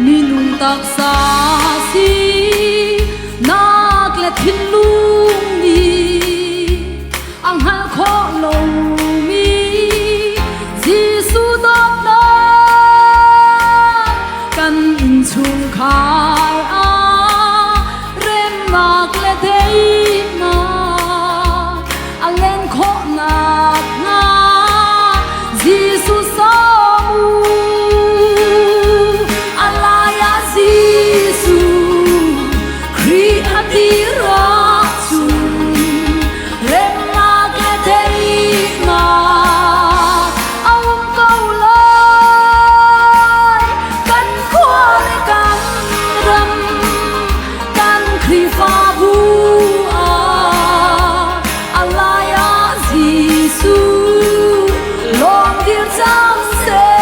Minung taksa si nak le thinlung nih a hngalh khawh lomi Jesuh dawtnak kan innchungkhar ah remnak le daihnak a len khawh nakhnga Jesuh sawm u. A lai ah Jesuh Khrih a dir ahcun remnak le daihnak a um ko lai. Kan khua le kan ram, kan Khrihfabu ah a lai ah Jesuh lawng dir cang seh.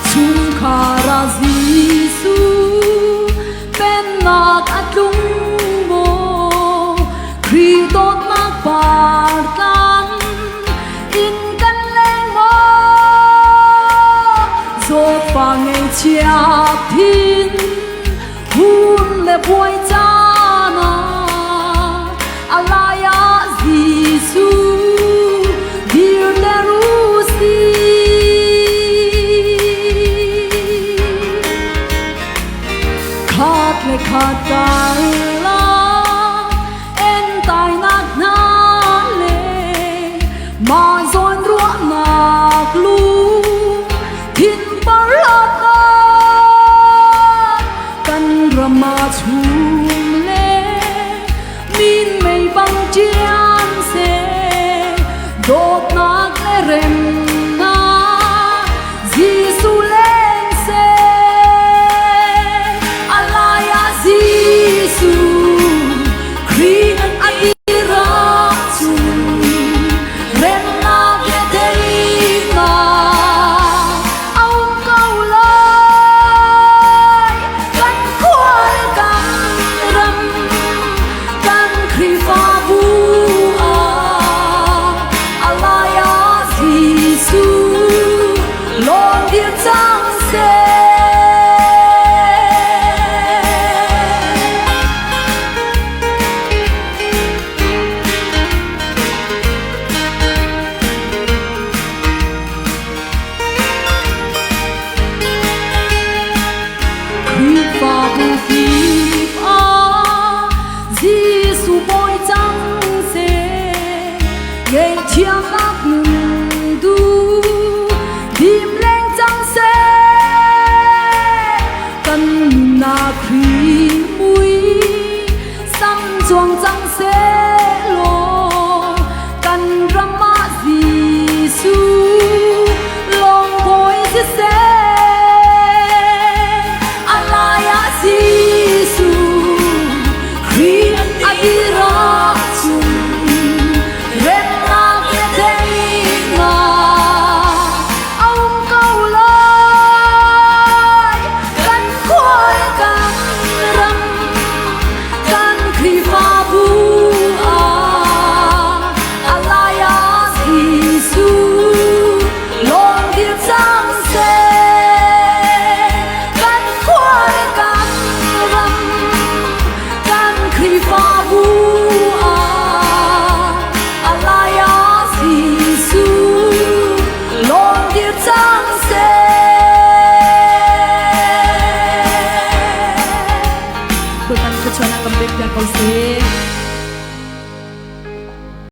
Chungkhar ah Jesuh pennak a tlung maw? Khrih dawtnak par tlang in kan leng maw? Zawtfa ngeichia thin hun le buai caan ah a lai ah Jesuh dir ter u sih. Khat le khat karlak entainak hna le mah zawn ruahnak lungthin parlatnak kan ram ah chum le min mei bang ṭian seh dawtnak le remnak Jesuh leng seh a lai ah Jesuh Khrih a dir ahcun remnak le daihnak a um ko lai. Kan khua le kan ram, kan Khrihfabu ah a lai ah Jesuh lawng dir cang seh. Khrihfabu kip ah Jesuh bawi cang seh, ngaihthiamnak nun du dim leng cang seh. Kan nunnak Khrih mui sam cuang cang sehlaw kan ram ah Jesuh lawng bawi siseh. A lai ah Jesuh Khrih a dir ahcun remnak le daihnak a um ko lai. Kan khua le kan ram, kan Khrihfabu ah a lai ah Jesuh lawng dir cang seh. Kan khua le kan ram, kan Khrihfabu ah a lai ah Jesuh lawng dir cang seh. Bawipa nih thluachuahnak kan pek piak ko seh.